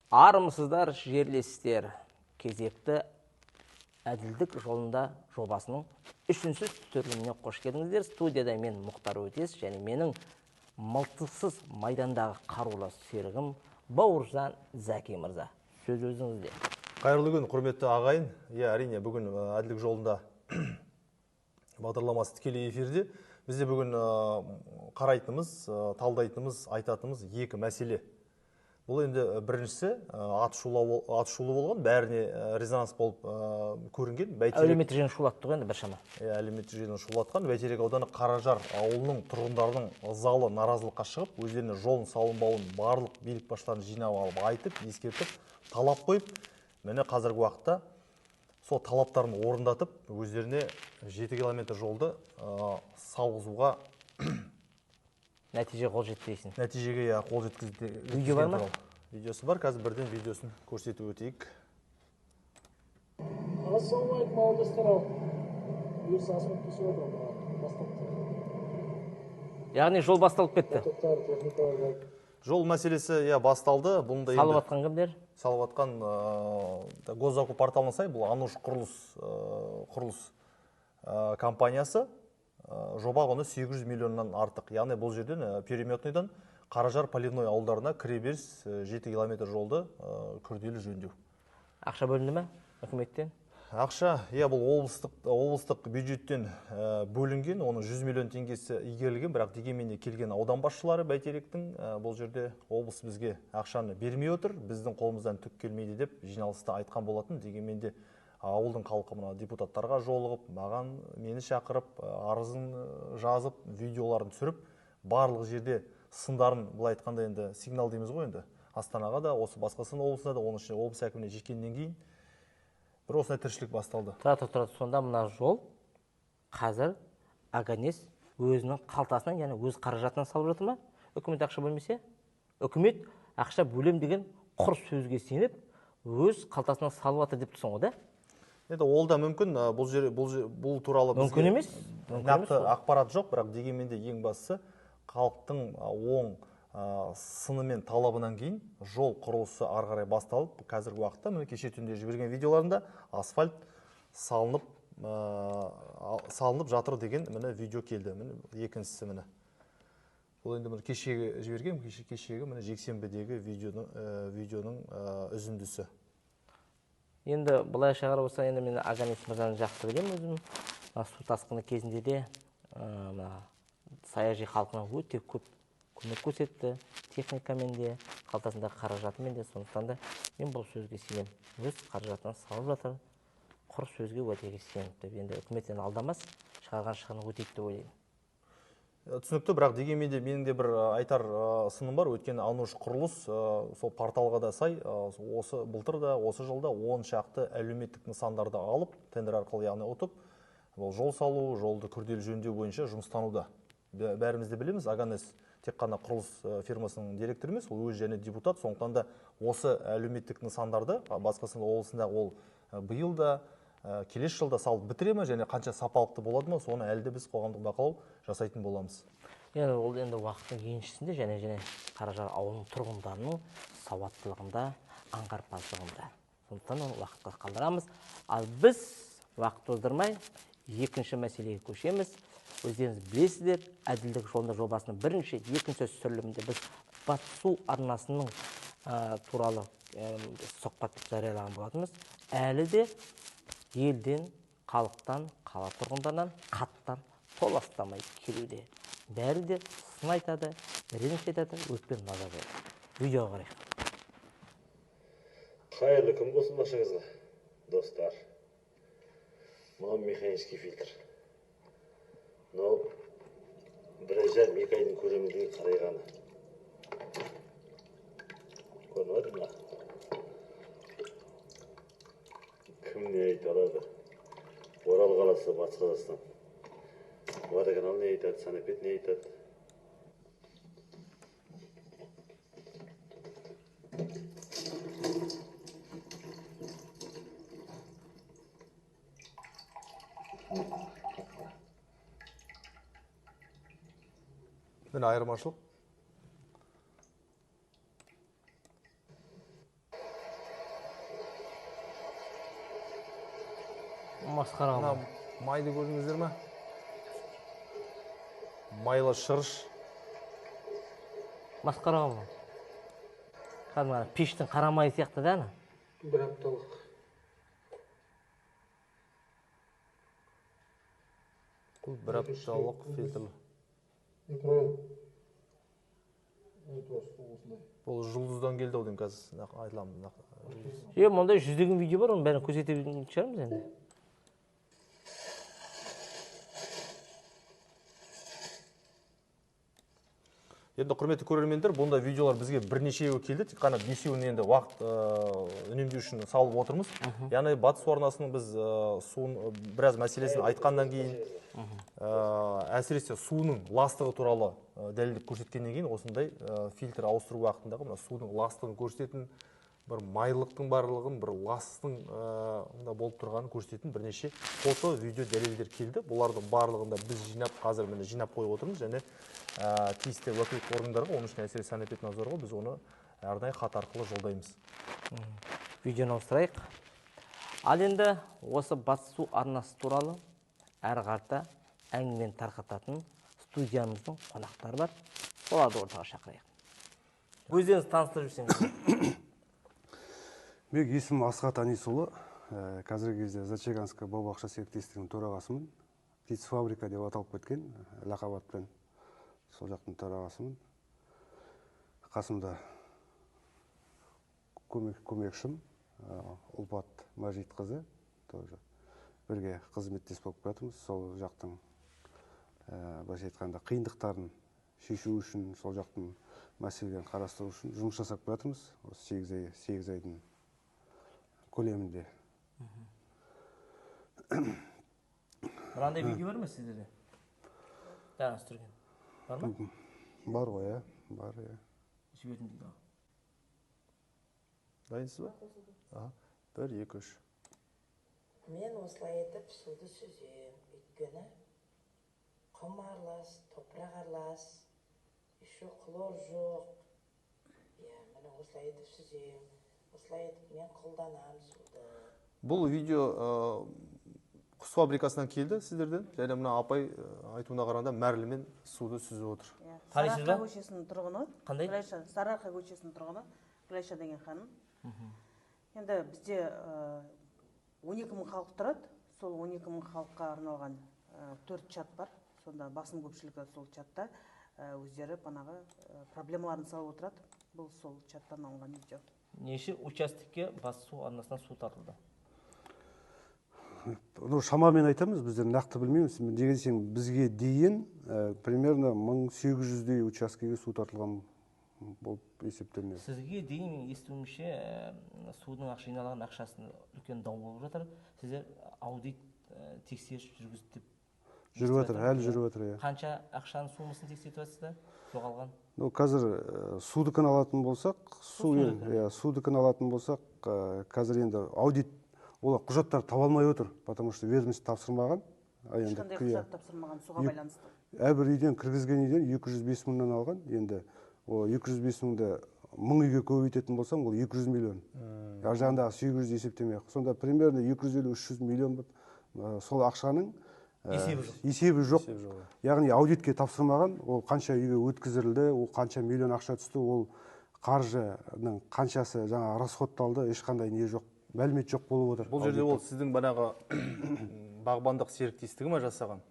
Армысыздар, жерлестер, кезекті әділдік жолында жобасының үшінші түсіріліміне қош келдіңіздер. Студияда мен Мұхтар Өтес және менің мылтықсыз майдандағы қарулы серігім Бауыржан Зәки мырза. Сөз өзіңізде. Қайырлы күн, құрметті ағайын. Иә, әрине, бүгін әділдік жолында бағдарламасы тікелей эфирде. Бізде бүгін қарайтынымыз, талдайтынымыз, айтатынымыз екі мәселе. Бұл енді біріншісі аты шулы болған, бәріне резонанс болып көрінген. Әлеуметтік желіні шулатты ғой енді біршама. Әлеуметтік желіні шулатқан Бәйтерек ауданы Қаражар ауылының тұрғындарының ызалы наразылыққа шығып, өздеріне жолын салынбауын барлық билік басшыларын жинап алып айтып, ескертіп, талап қойып, міне қазіргі уақытта сол талаптарын орындатып, өздеріне 7 километр жолды салғызуға нәтиже қол жеткізсін. Нәтижеге қол жеткізді. Видео бар ма? Видеосы бар, қазір бірден видеосын көрсетіп өтейік. Ассалаумағалейкум, ауылдастар. Бұйырса асфальт төсеп жатыр, басталды. Яғни жол басталып кетті. Жол мәселесі иә басталды. Бұны да салып атқан кімдер? Салып атқан госзакуп порталына сай бұл Ануш құрылыс компаниясы. Жоба құны 800 миллионнан артық. Яғни бұл жерден Переметныйдан Қаражар Поливной ауылдарына кіреберіс 7 километр жолды күрделі жөндеу. Ақша бөлінді ме үкіметтен? Ақша, иә, бұл облыстық бюджеттен бөлінген, оның 100 миллион теңгесі игерілген, бірақ дегенмен де келген аудан басшылары Бәйтеректің бұл жерде облыс бізге ақшаны бермей отыр, біздің қолымыздан түк келмейді деп жиналыста айтқан болатын. Дегенмен де ауылдың халқы мына депутаттарға жолығып, маған мені шақырып, арызын жазып, видеоларын түсіріп, барлық жерде сындарын, былай айтқанда енді сигнал дейміз ғой енді, Астанаға да, осы Батыс Қазақстан облысына да, оның ішінде облыс әкіміне жеткеннен кейін бір осындай тіршілік басталды. Тұра, сонда мына жол қазір Аганес өзінің қалтасынан, яғни өз қаражатынан салып жатыр ма? Үкімет ақша бөлмесе? Үкімет ақша бөлем деген құр сөзге сеніп, өз қалтасынан салып жатыр деп тұрсың ғой, да? Енді ол да мүмкін, бұл жер, бұл туралы мүмкін емес, нақты ақпарат жоқ, бірақ дегенмен де ең бастысы халықтың оң сыны мен талабынан кейін жол құрылысы ары қарай басталып, қазіргі уақытта міне кеше түнде жіберген видеоларында асфальт салынып жатыр деген міне видео келді. Міне екіншісі міне. Бұл енді міне кешегі жіберген, кешегі міне жексенбідегі видеоның үзіндісі. Енді былай шығарып болса, енді мен Аганес мырзаны жақсы білемін өзім. Су тасқыны кезінде де саяжай халқына өте көп көмек көрсетті, техникамен де, қалтасындағы қаражатымен де. Сондықтан да мен бұл сөзге сенемін. Өз қаражатынан салып жатыр, құр сөзге, уәдеге сеніп деп. Енді үкіметтен алдамас, шығарған шығынын өтейді деп ойлаймын. Түсінікті, бірақ дегенмен де менің де бір айтар сыным бар. Өйткені Ануш құрылыс сол порталға да сай, осы былтыр да, осы жылда 10 шақты әлеуметтік нысандарды алып, тендер арқылы яғни ұтып, бұл жол салу, жолды күрделі жөндеу бойынша жұмыстануда. Бәріміз де білеміз, Аганес тек қана құрылыс фирмасының директоры емес, ол өзі және депутат. Сондықтан да осы әлеуметтік нысандарды Батыс Қазақстан облысында ол биыл да, келесі жылда салып бітіре ме және қанша сапалықты болады ма, соны әлі де біз қоғамдық бақылау жасайтын боламыз. Енді ол енді уақыттың еншісінде және Қаражар ауылының тұрғындарының сауаттылығында, аңғарпаздығында. Сондықтан оны уақытқа қалдырамыз. Ал біз уақыт тоздырмай екінші мәселеге көшеміз. Өздеріңіз білесіздер, әділдік жолында жобасының бірінші, екінші түсірілімінде біз Батыс су арнасының туралы сұхбат жариялаған болатынбыз. Әлі де елден, халықтан, қала тұрғындарынан қаттар толастамай келуде. Бәрі де сын айтады, реніш айтады, өкпе назар қояды. Видеоға қарайық. Қайырлы күн болсын баршаңызға, достар. Мынау механический фильтр. Мынау 1,5-2 айдың көлеміндегі қарайғаны. Көрініп отыр ма? Кім не айта алады? Орал қаласы, Батыс Қазақстан. Водоканал не айтады, санэпид не айтады? Міне айырмашылық. Масқара. Мына майды көрдіңіздер ме? Майлы шырыш. Масқара ғой. Кәдімгі ана пештің қара майы сияқты да ана. Бір апталық. Бұл бір апталық фильтр. Неправильно. Это осындай. Бұл жұлдыздан келді ау деймін, қазір айтыламын. Мұндай жүздеген видео бар, оның бәрін көрсете шығармыз енді. Енді құрметті көрермендер, бұндай видеолар бізге бірнешеуі келді, тек қана бесеуін енді уақыт үнемдеу үшін салып отырмыз. Яғни Батыс су арнасының біз суын біраз мәселесін айтқаннан кейін, әсіресе суының ластығы туралы дәлелдеп көрсеткеннен кейін осындай фильтр ауыстыру уақытындағы мына судың ластығын көрсететін, бір майлықтың барлығын, бір ластың мында болып тұрғанын көрсететін бірнеше фото, видео дәлелдер келді. Бұлардың барлығын да біз жинап, қазір міне жинап қойып отырмыз және тиісті уәкілетті органдарға, оның ішінде әсіресе санэпиднадзорға біз оны арнайы хат арқылы жолдаймыз. Видеоны ауыстырайық. Ал енді осы Батыс су арнасы туралы әрі қарата әңгімені тарқататын студиямыздың қонақтары бар. Соларды ортаға шақырайық. Өздеріңіз таныстырып жіберсеңіз. Менің есімім Асхат Анисұлы. Қазіргі кезде Зачаганская бау-бақша серіктестігінің төрағасымын. Птицфабрика деп аталып кеткен лақап атпен сол жақтың төрағасымын. Қасымда көмекшім Ұлпат Мәжитқызы, тоже бірге қызметтес болып келатырмыз. Сол жақтың былайша айтқанда қиындықтарын шешу үшін, сол жақтың мәселелерін қарастыру үшін жұмыс жасап келатырмыз. Осы 8 айдың көлемінде. Мынандай видео бар ма сіздерде? Жаңа түсірген. Бар ма? Бар ғой, иә. Бар, иә. Жібердім дейді. Дайынсыз ба? Аха. 1, 2, 3. Мен осылай етіп суды сүзем, өйткені құм аралас, топырақ аралас, еще хлор жоқ. Иә, міне осылай етіп сүзем. Осылай етіп мен қолданамын суды. Бұл видео құс фабрикасынан келді сіздерден. Және мына апай айтуына қарағанда мәрлімен суды сүзіп отыр. Танисыз ба? Сарыарқа көшесінің тұрғыны. Қандай? Гүлайша, Сарыарқа көшесінің тұрғыны. Гүлайша деген ханым. Енді бізде 12 мың халық тұрады. Сол 12 мың халыққа арналған 4 чат бар. Сонда басым көпшілігі сол чатта өздері банағы проблемаларын салып отырады. Бұл сол чаттан алынған видео. Неше участокке Батыс су арнасынан су тартылды? Ну, шамамен айтамыз, біздер нақты білмейміз. Неге десең, бізге дейін примерно 1800-дей учаскеге су тартылған болып есептелінеді. Сізге дейін естуімше, судың жиналған ақшасын үлкен дау болып жатыр. Сіздер аудит тексеріс жүргізді деп жүріп жатыр, әлі жүріп жатыр, иә. Қанша ақшаның суммасын тексертіп жатсыздар? Жоғалған? Ну, қазір судікін алатын болсақ, судікін алатын болсақ, қазір енді аудит олар құжаттар таба алмай отыр, потому что ведомство тапсырмаған. Ешқандай құжат тапсырмаған суға байланысты. Әрбір үйден кіргізген үйден 205 мыңнан алған. Енді ол 205 мыңды 1000 үйге көбейтетін болсам, ол 200 миллион. Ар жағындағы 800 есептемей. Сонда примерно 250-300 миллион сол ақшаның есебі жоқ. Яғни аудитке тапсырмаған, ол қанша үйге өткізілді, ол қанша миллион ақша түсті, ол қаржының қаншасы жаңа расходталды, ешқандай не жоқ, мәлімет жоқ болып отыр. Бұл жерде ол сіздің банағы бағбандық серіктестігі ме жасаған?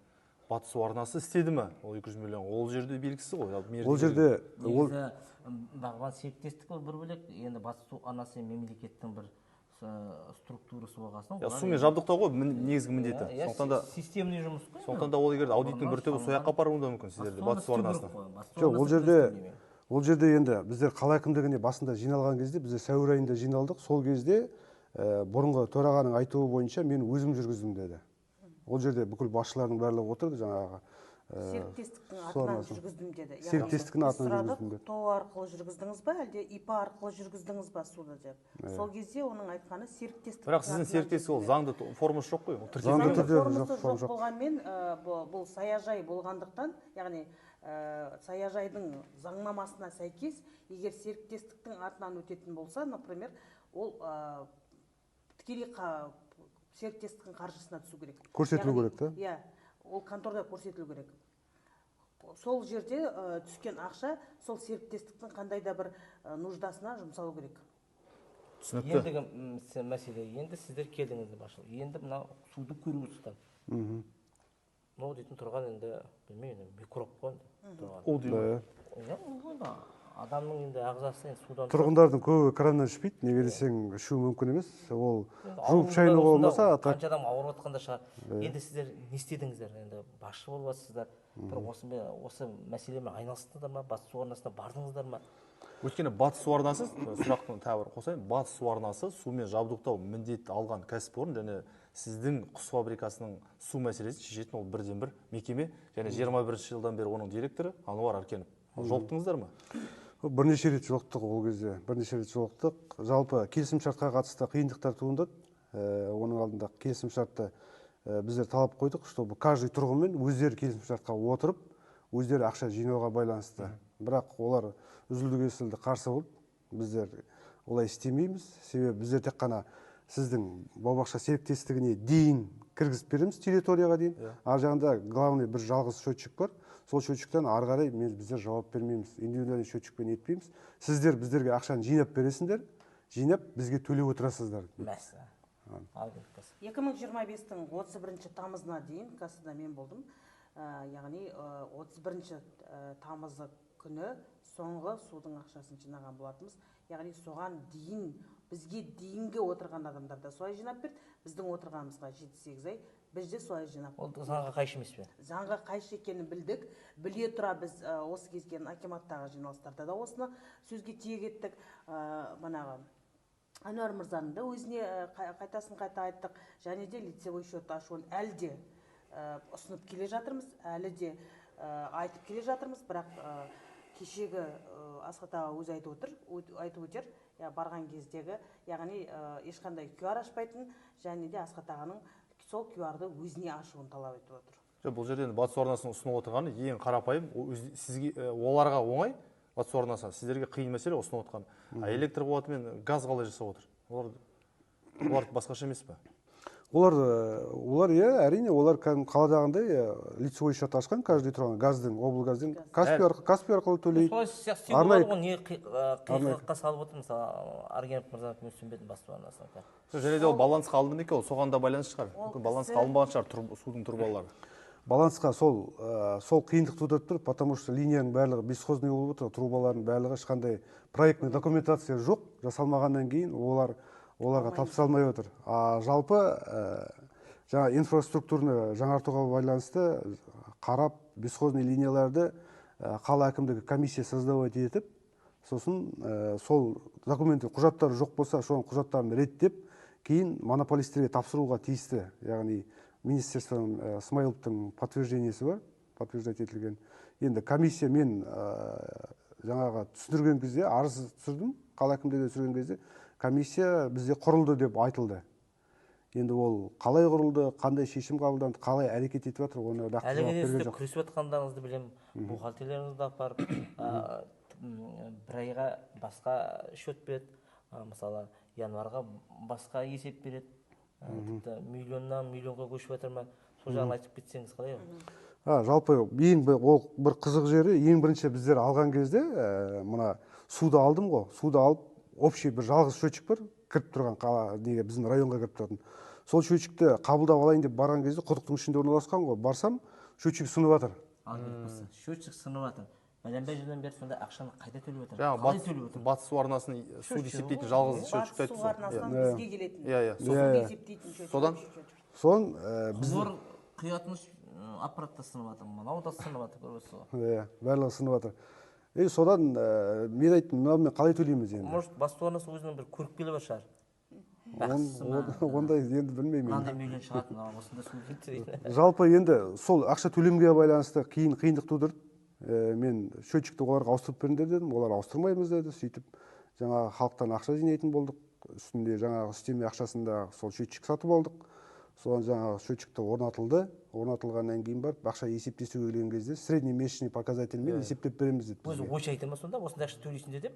Батыс су арнасы істеді ме? Ол 200 миллион. Ол жерде белгісіз ғой. Ол жерде ол бағбан серіктестік ол бір бөлек, енді Батыс су арнасы мемлекеттің бір структурасы болғасын. Сумен жабдықтау ғой негізгі міндеті. Сондықтан да системный жұмыс қой. Сондықтан да ол егер аудиттің бір түбі сол жаққа апаруы да мүмкін сіздерді Батыс су арнасына. Жоқ, ол жерде енді біздер қала әкімдігіне басында жиналған кезде, біздер сәуір айында жиналдық. Сол кезде бұрынғы төрағаның айтуы бойынша мен өзім жүргіздім деді. Ол жерде бүкіл басшылардың барлығы отырды, жаңағы серіктестіктің атынан жүргіздім деді. Серіктестіктің атынан жүргіздім деді. ТОО арқылы жүргіздіңіз ба, әлде ИП арқылы жүргіздіңіз ба суды деп. Сол кезде оның айтқаны серіктестік. Бірақ сіздің серіктестік ол заңды формасы жоқ қой. Заңды түрде формасы жоқ болғанмен, бұл саяжай болғандықтан, яғни саяжайдың заңнамасына сәйкес, егер серіктестіктің атынан өтетін болса, например, ол тікелей Серіктестіктің қаржысына түсу керек. Көрсетілу Яғни, керек та? Иә, ол конторда көрсетілу керек. Сол жерде түскен ақша сол серіктестіктің қандай да бір нуждасына жұмсалу керек. Түсінікті. Ендігі мәселе, енді сіздер келдіңіздер басшылық. Енді мына суды көріп отырсыздар. Мынау дейтін тұрған енді, білмеймін, енді микроб қой енді тұрған. Ол дейді. Иә, ол ғой енді адамның енді ағзасы енді судан Тұрғындардың көбі краннан ішпейді, неге десең ішу мүмкін емес. Ол Енді жуып ауылда шайынуға осында болмаса, а так қанша адам ауырып жатқан да шығар. Енді сіздер не істедіңіздер? Енді басшы болып жатсыздар. Бір осы мәселемен айналыстыңыздар ма? Батыс су арнасына бардыңыздар ма? Өйткені Батыс су арнасы, сұрақтың тағы бір қосайын, Батыс су арнасы сумен жабдықтау міндет алған кәсіпорын және сіздің құс фабрикасының су мәселесін шешетін ол бірден бір мекеме және 21 жылдан бері оның директоры Ануар Аркенов. Жолықтыңыздар ма? Бірнеше рет жолықтық ол кезде, бірнеше рет жолықтық. Жалпы келісімшартқа қатысты қиындықтар туындады. Оның алдында келісімшартты біздер талап қойдық, чтобы каждый тұрғынмен өздері келісімшартқа отырып, өздері ақша жинауға байланысты. Бірақ олар үзілді-кесілді қарсы болып, біздер олай істемейміз. Себебі біздер тек қана сіздің бау-бақша серіктестігіне дейін кіргізіп береміз, территорияға дейін. Ар жағында главный бір жалғыз счетчик бар. Сол счетчиктен ары қарай біздер жауап бермейміз, индивидуальный счетчикпен етпейміз. Сіздер біздерге ақшаны жинап бересіңдер, жинап бізге төлеп отырасыздар. Мәссаған. Ал кеттік. 2025-тің 31 тамызына дейін кассада мен болдым. Яғни, 31 тамызы күні соңғы судың ақшасын жинаған болатынбыз. Яғни соған дейін бізге дейінгі отырған адамдар да солай жинап берді. Біздің отырғанымызға 7-8 ай, біз де солай жинап. Ол заңға қайшы емес пе? Заңға қайшы екенін білдік. Біле тұра біз осы кезге акиматтағы жиналыстарда да осыны сөзге тиек еттік. Манағы Әнуар мырзаның да өзіне қайтасын қайта айттық. Және де лицевой счет ашуын әлі де ұсынып келе жатырмыз, әлі де айтып келе жатырмыз. Бірақ кешегі Асхат аға өзі айтып отыр, айтып өтер, барған кездегі, яғни ешқандай QR ашпайтын, және де Асхат ағаның сол QR-ды өзіне ашуын талап етіп отыр. Жоқ, бұл жерде енді Батыс су арнасының ұсынып отырғаны ең қарапайым, сізге, оларға оңай, Батыс су арнасы, сіздерге қиын мәселе ұсынып отқан. А электр қуаты мен газ қалай жасап отыр? Олар басқаша емес пе? Олар, иә, әрине, олар кәдімгі қаладағындай лицевой счет ашқан, каждый тұрған газдың, облгаздың, Каспий арқылы төлейді. Солай сияқты істеуге болады ғой, не қиындыққа салып отыр, мысалы, Аргенов мырза мен түсінбедім Батыс су арнасының. Жоқ, және де ол балансқа алынды ма екен, ол соған да байланысты шығар. Ол Мүмкін балансқа кісі алынбаған шығар судың трубалары. Балансқа сол қиындық тудырып тұр, потому что линияның барлығы бесхозный болып отыр, трубалардың барлығы ешқандай проектный документация жоқ, жасалмағаннан кейін оларға тапсыра алмай отыр. А жалпы жаңа инфраструктураны жаңартуға байланысты қарап бесхозный линияларды қала әкімдігі комиссия создавать етіп, сосын сол документі құжаттары жоқ болса, соның құжаттарын реттеп, кейін монополистерге тапсыруға тиісті, яғни министерствоның Смайыловтың подтверждениесі бар, подтверждать етілген. Енді комиссия мен жаңағы түсіндірген кезде, арыз түсірдім, қала әкімдігіне түсірген кезде, комиссия бізде құрылды деп айтылды. Енді ол қалай құрылды, қандай шешім қабылданды, қалай әрекет етіп жатыр, оны нақты Әлі жауап күнге берген сіздер жоқ. күресіп жатқандарыңызды білемін. Бухгалтерлеріңізді апарып, бір айға басқа счет береді, мысалы, январьға басқа есеп береді. Тіпті миллионнан миллионға көшіп жатыр ма? Сол жағын айтып кетсеңіз қалай ол? Жалпы ең ол бір қызық жері, ең бірінші біздер алған кезде, мына суды алдым ғой, суды алып, общий бір жалғыз счетчик бар, кіріп тұрған қала, неге, біздің районға кіріп тұратын. Сол счетчикті қабылдап алайын деп барған кезде құдықтың ішінде орналасқан ғой, барсам, счетчик сынып жатыр. Ал кетіп қалса, счетчик сынып жатыр. Бәленбай жылдан бері сонда ақшаны қайда төлеп отыр? Жаңа Қалай төлеп отыр? Батыс су арнасын суды Счетчик есептейтін ғой. жалғыз Батыс счетчикті айтып су тұрсың. арнасынан бізге келетін. Иә, иә. Суды есептейтін счетчик, Содан? общий счетчик. Содан біз Құбыр құятын аппарат та сынып жатыр, мынау да сынып жатыр, көріп отырсыз ғой. Иә, барлығы сынып жатыр. И содан мен айттым, мынау мен қалай төлейміз енді? Может, Батыс су арнасы өзінің бір көріпкелі бар шығар. Бақытсыз ма? Ондай енді білмеймін енді. Мынандай миллион шығады, мынау осындай су келді дейді. Жалпы енді сол ақша төлемге байланысты қиындық тудырды. Мен счетчикті оларға ауыстырып беріңдер дедім, олар ауыстырмаймыз деді. Сөйтіп жаңағы халықтан ақша жинайтын болдық. Үстінде жаңағы үстеме ақшасында сол счетчик сатып алдық. Содан жаңағы счетчикті орнатылды. Орнатылғаннан кейін барып ақша есептесуге келген кезде средний месячный показательмен есептеп береміз деді. Өзі Бізге. Ойша айта ма сонда, осындай ақша төлейсіңдер деп?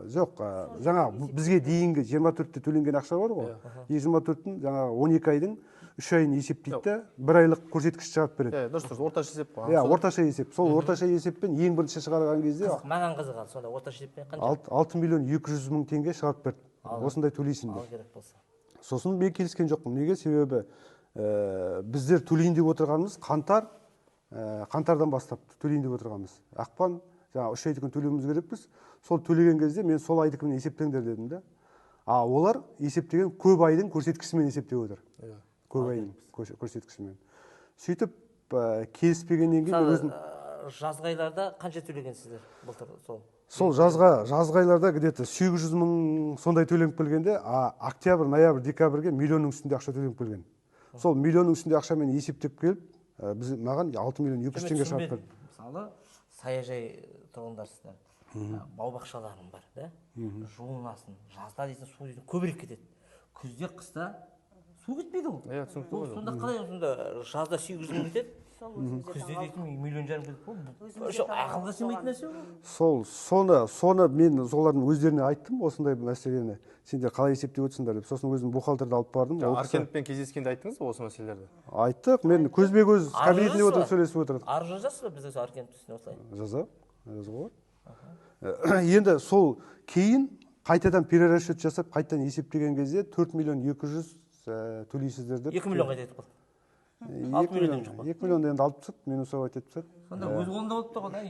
Жоқ, жаңағы бізге дейінгі 24-те төленген ақша бар ғой. 24-тің жаңағы 12 айдың 3 айын есептейді да, бір айлық көрсеткіш шығарып береді. Иә, дұрыс, дұрыс, орташа есеп қой. Иә, орташа есеп. Сол орташа есеппен ең бірінші шығарған кезде Қызық, маған қызық, ал сонда орташа есеппен қанша? 6 200 000 теңге шығарып берді. Осындай төлейсің Ал деп. керек болса. Сосын мен келіскен жоқпын. Неге? Себебі біздер төлейін деп отырғанымыз қаңтар, қаңтардан бастап төлейін деп отырғанбыз. Ақпан, жаңағы 3 айдікін төлеуіміз керекпіз. Сол төлеген кезде мен сол айдікімен есептеңдер дедім да. А олар есептеген көп айдың көрсеткішімен есептеп отыр. Көп айдың көрсеткішімен. Сөйтіп келіспегеннен кейін мен Мысалы, өзім жазғы айларда қанша төлегенсіздер былтыр сол? Сол жазғы айларда где-то 800 мың сондай төленіп келгенде, а октябрь, ноябрь, декабрьге миллионның үстінде ақша төленіп келген. Сол миллионның үстінде ақшамен есептеп келіп, біз маған 6 миллион 200 Мен теңге шығарып түсінбедім. берді. Мысалы, саяжай тұрғындарсыздар, бау бақшаларың бар да, жуынасың, жазда дейтін су дейтін көбірек кетеді, күзде, қыста су кетпейді ғой. Иә, түсінікті Ол ғой. сонда қалай, сонда жазда 800 мың кетеді, Сол өзімізде күзде таңғалдық. дейтін миллион жарым кетеді ғой. Өзімізде Вообще таңғалдық ақылға сыймайтын соған. нәрсе ғой. Сол соны мен солардың өздеріне айттым осындай мәселені, сендер қалай есептеп отырсыңдар деп. Сосын өзім бухгалтерді алып бардым. Ол кісі Аркеновпен кездескенде айттыңыз ба осы мәселелерді? Айттық. Мен көзбе көз Арыз кабинетінде жазасыз отырып ба? сөйлесіп отырдық. Арыз жазасыз ба бізде сол Аркенов үстіне осылай? Жаза, жазуға болады. Енді сол кейін қайтадан перерасчет жасап, қайтадан есептеген кезде 4 миллион 200 төлейсіздер деп. 2 миллионға жетіп қалды. 2 6 миллион миллион, жоқ қой. 2 миллионды енді алып тастады, минусовать етіп тастады. Сонда өз қолында болып тұр ғой да,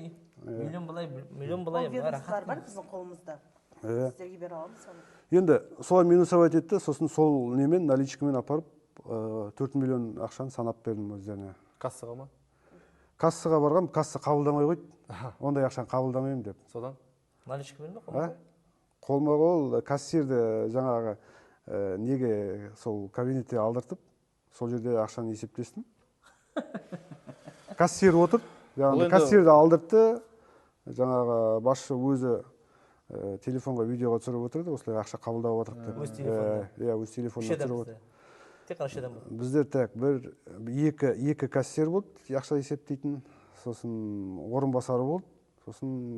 миллион былай, миллион былай. Ол ведомстволар бар біздің қолымызда, сіздерге бере аламыз соны. Енді солай минусовать етті. Сосын сол немен, наличкамен апарып, 4 миллион ақшаны санап бердім өздеріне. Кассаға ма? Кассаға барғам, касса қабылдамай қойды, ондай ақшаны қабылдамаймын деп. Содан Наличка берме? А? Қолма қол кассирді жаңағы неге, сол кабинетте алдыртып, сол жерде ақшаны есептестім. Кассир отырды Бұл жаңағы, кассирді алдыртты. Жаңағы басшы өзі телефонға видеоға түсіріп отырды, осылай ақша қабылдап отырдық деп. Өз телефонына? Иә, өз Үш телефонына адам түсіріп отыр. бізде тек қана үш адам болды. Біздер так бір, екі кассир болды ақша есептейтін, сосын орынбасары болды, сосын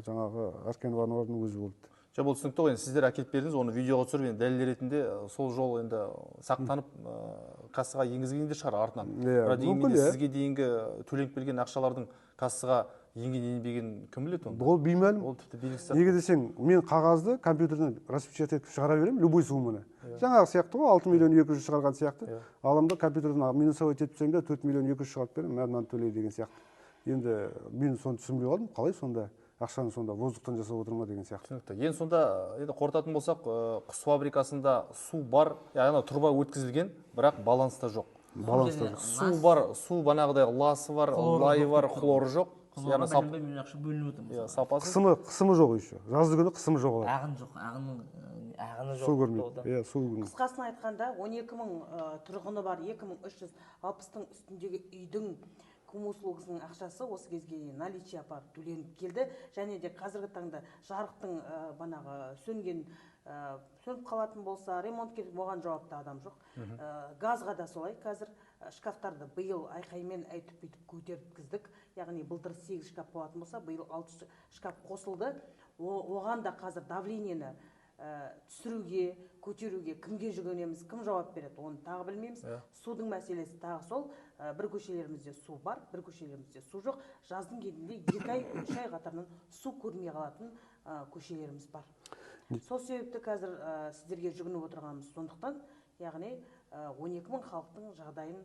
жаңағы Аркенов Ануардың өзі болды. Жоқ, бұл түсінікті ғой. Енді сіздер әкеліп бердіңіз, оны видеоға түсіріп, енді дәлел ретінде сол жол енді сақтанып, кассаға енгізген де шығар артынан. Иә, Бірақ дегенмен мүмкін, де иә. сізге дейінгі төленіп келген ақшалардың кассаға енген, енбегенін кім біледі оны? Ол беймәлім. Ол тіпті белгісіз. Неге десең, мен қағазды компьютерден распечатать етіп шығара беремін, любой сумманы, жаңағы сияқты ғой, 6 миллион 200 шығарған сияқты. Аламын да, компьютерден минусовать етіп тастаймын да, 4 миллион 200 шығарып беремін, мә, мынаны төле деген сияқты. Енді мен соны түсінбей қалдым, қалай сонда ақшаны сонда воздухтан жасап отыр ма деген сияқты. Түсінікті. Енді сонда, енді қорытатын болсақ, құс фабрикасында су бар, яғни труба өткізілген, бірақ баланста жоқ. Баланста жоқ. Су бар, су банағыдай ласы бар, лайы бар, хлоры жоқ, яғни миллион ақша бөлініп отыр иә, мысалы. Сапасыз. Қысымы жоқ, еще жазды күні қысымы жоғалады. Ағын жоқ, ағынның ағыны жоқ. Су көрмейді, иә, су көрмейді. Қысқасын айтқанда, 12 мың тұрғыны бар 2360-тың үстіндегі үйдің комуслугасының ақшасы осы кезге дейін наличие апарып төленіп келді. Және де қазіргі таңда жарықтың банағы сөнген, сөніп қалатын болса, ремонт керек, оған жауапты адам жоқ. Газға да солай. Қазір шкафтарды биыл айқаймен әйтіп бүйтіп көтерткіздік, яғни былтыр сегіз шкаф болатын болса, биыл алты шкаф қосылды. Оған да қазір давлениені түсіруге, көтеруге кімге жүгінеміз, кім жауап береді, оны тағы білмейміз. Судың мәселесі тағы сол, бір көшелерімізде су бар, бір көшелерімізде су жоқ. Жаздың кезінде 2 ай, 3 ай қатарынан су көрмей қалатын көшелеріміз бар. Сол себепті қазір сіздерге жүгініп отырғанымыз сондықтан, яғни 12 мың халықтың жағдайын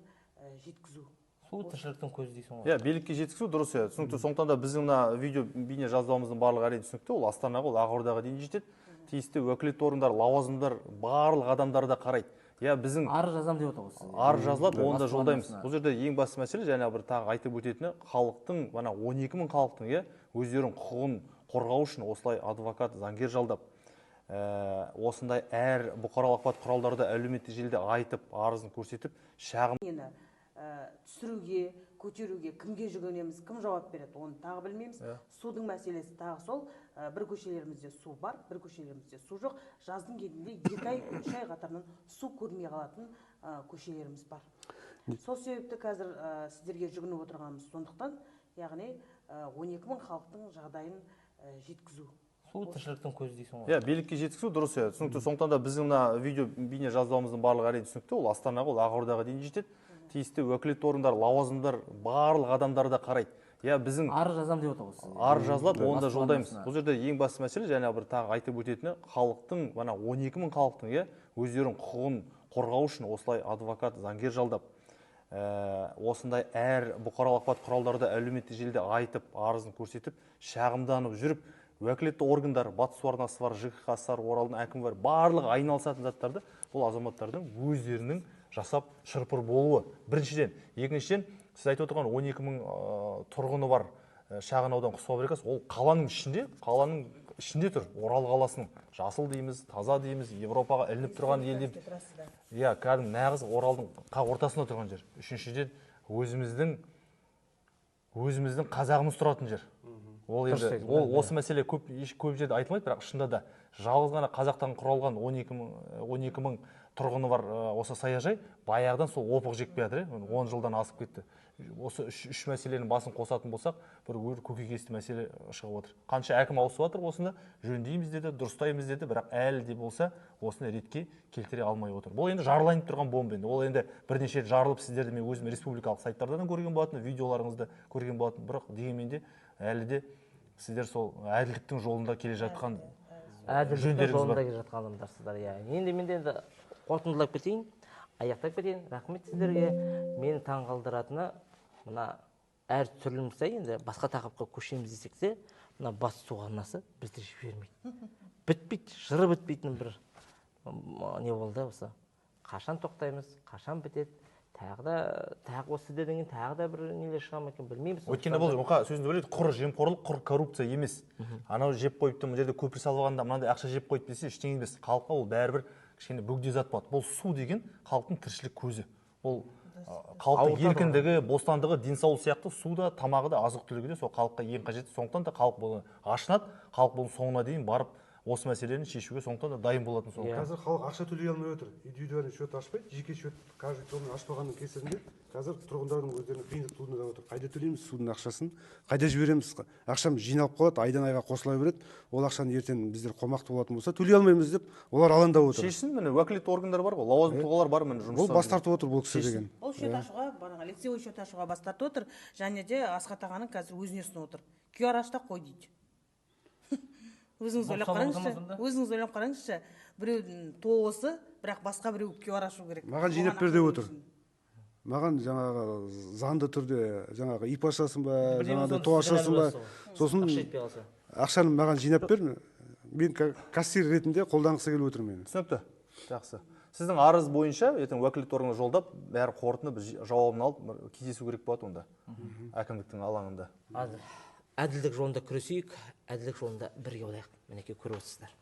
жеткізу. Су тіршіліктің көзі дейсің ғой. Иә, билікке жеткізу дұрыс, иә, түсінікті. Сондықтан да біздің мына видео, бейне жазбамыздың барлығы, әрине, түсінікті, ол Астанаға, ол Ақордаға дейін жетеді. Тиісті уәкілетті органдар, лауазымдар, барлық адамдар да қарайды, иә, біздің Арыз жазамын деп отыр ғой сіз. Арыз жазылады, оны да жолдаймыз. Басқармасына. Бұл жерде ең басты мәселе, және бір тағы айтып өтетіні, халықтың, мына 12 мың халықтың, иә, өздерінің құқығын қорғау үшін осылай адвокат, заңгер жалдап, осындай әр бұқаралық ақпарат құралдарда, әлеуметтік желіде айтып, арызын көрсетіп, шағым Нені Түсіруге, көтеруге кімге жүгінеміз, кім жауап береді, оны тағы білмейміз. Судың мәселесі тағы сол, бір көшелерімізде су бар, бір көшелерімізде су жоқ. Жаздың кезінде 2 ай, 3 ай қатарынан су көрмей қалатын көшелеріміз бар. Сол себепті қазір сіздерге жүгініп отырғанымыз сондықтан, яғни 12 мың халықтың жағдайын жеткізу. Су тіршіліктің көзі дейсің ғой. Иә, билікке жеткізу дұрыс, иә, түсінікті. Сондықтан да біздің мына видео бейне жазбамыздың барлығы әрине түсінікті. Ол Астанаға, ол Ақордаға дейін жетеді. Тиісті уәкілетті орындар, лауазымдар, барлық адамдар да қарайды. Иә, біздің арыз жазамын деп отыр ғой сіз. Арыз жазылады, оны да жолдаймыз. Бұл жерде ең басты мәселе, және бір тағы айтып өтетіні, халықтың, мына 12 мың халықтың, иә, өздерінің құқығын қорғау үшін осылай адвокат, заңгер жалдап, осындай әр бұқаралық ақпарат құралдарда әлеуметтік желіде айтып, арызын көрсетіп, шағымданып жүріп, уәкілетті органдар, Батыс су арнасы бар, ЖКХ бар, Оралдың әкімі бар, барлығы айналысатын заттарды бұл азаматтардың өздерінің жасап шырпыр болуы. Біріншіден, екіншіден, сіз айтып отырған 12 мың тұрғыны бар шағын аудан құс фабрикасы, ол қаланың ішінде тұр. Орал қаласының жасыл дейміз, таза дейміз, Европаға ілініп тұрған ел деп. Иә, кәдімгі нағыз Оралдың қақ ортасында тұрған жер. Үшіншіден, өзіміздің қазағымыз тұратын жер. Ол енді, ол осы мәселе көп жерде айтылмайды, бірақ шынында да жалғыз ғана қазақтан құралған 12 мың тұрғыны бар осы саяжай баяғыдан сол опық жеп келе жатыр, 10 жылдан асып кетті. Осы үш мәселенің басын қосатын болсақ, бір көкейкесті мәселе шығып отыр. Қанша әкім ауысып жатыр, осыны жөндейміз деді, дұрыстаймыз деді, бірақ әлі де болса осыны ретке келтіре алмай отыр. Бұл енді жарылайын тұрған бомба енді. Ол енді бірнеше рет жарылып, сіздерді мен өзім республикалық сайттардан көрген болатын, видеоларыңызды көрген болатын, бірақ дегенмен де әлі де сіздер сол әділдіктің жолында келе жатқан әділдіктің жолында келе жатқан адамдарсыздар. Иә. Енді мен де енді қорытындылап кетейін, аяқтап кетейін. Рахмет сіздерге. Мені таңғалдыратыны мына әр түсірілім сайын енді басқа тақырыпқа көшеміз десек те, мына Батыс су арнасы бізді жібермейді. Бітпейді, жыры бітпейтін бір не болды осы. Қашан тоқтаймыз, қашан бітеді? Тағы да, тағы осы сіздерден кейін тағы да бір нелер шыға ма екен білмейміз. Өйткені бұл мұқа сөзінде бөледі, құр жемқорлық, құр коррупция емес. Анау жеп қойыпты, мына жерде көпір салып алғанда мынандай ақша жеп қойды десе ештеңе емес. Халыққа ол бәрібір кішкене бөгде зат болады. Бұл су деген халықтың тіршілік көзі. Бұл халықтың еркіндігі, бостандығы, денсаулығы сияқты су да, тамағы да, азық-түлігі де сол халыққа ең қажетті. Сондықтан да халық бұны ашынады, халық бұның соңына дейін барып осы мәселені шешуге сондықтан да дайын болатын сондықтан. Қазір халық ақша төлей алмай отыр. Индивидуальный счет ашпайды, жеке счет каждый тұрғын ашпағанның кесірінде қазір тұрғындардың өздеріне қиындық туындап отыр. Қайда төлейміз судың ақшасын, қайда жібереміз? Ақшамыз жиналып қалады, айдан айға қосыла береді. Ол ақшаны ертең біздер қомақты болатын болса төлей алмаймыз деп олар алаңдап отыр. Шешсін, міне уәкілетті органдар бар ғой, лауазымды тұлғалар бар, міне жұмыс. Бұл бас тартып отыр бұл кісі деген. Ол счет ашуға, бағана лицевой счет ашуға бас тартып отыр, және де Асхат ағаның қазір өзіне ұсынып отыр. QR аш та қой дейді. Өзіңіз ойлап қараңызшы, өзіңіз ойлап қараңызшы, біреудің тоғысы, бірақ басқа біреу QR ашу керек. Маған жинап бер деп отыр. Маған жаңағы заңды түрде жаңағы ИП ашасың ба, жаңағыдай ТО ашасың ба, сосын ақшаны маған жинап бер, мен кассир ретінде қолданғысы келіп отыр мені. Түсінікті. Жақсы. Сіздің арыз бойынша ертең уәкілетті органға жолдап, бәрі қорытынды біз жауабын алып кездесу керек болады онда. Әкімдіктің алаңында. Әділдік жолында күресейік, әділдік жолында бірге болайық. Мінекей көріп отырсыздар.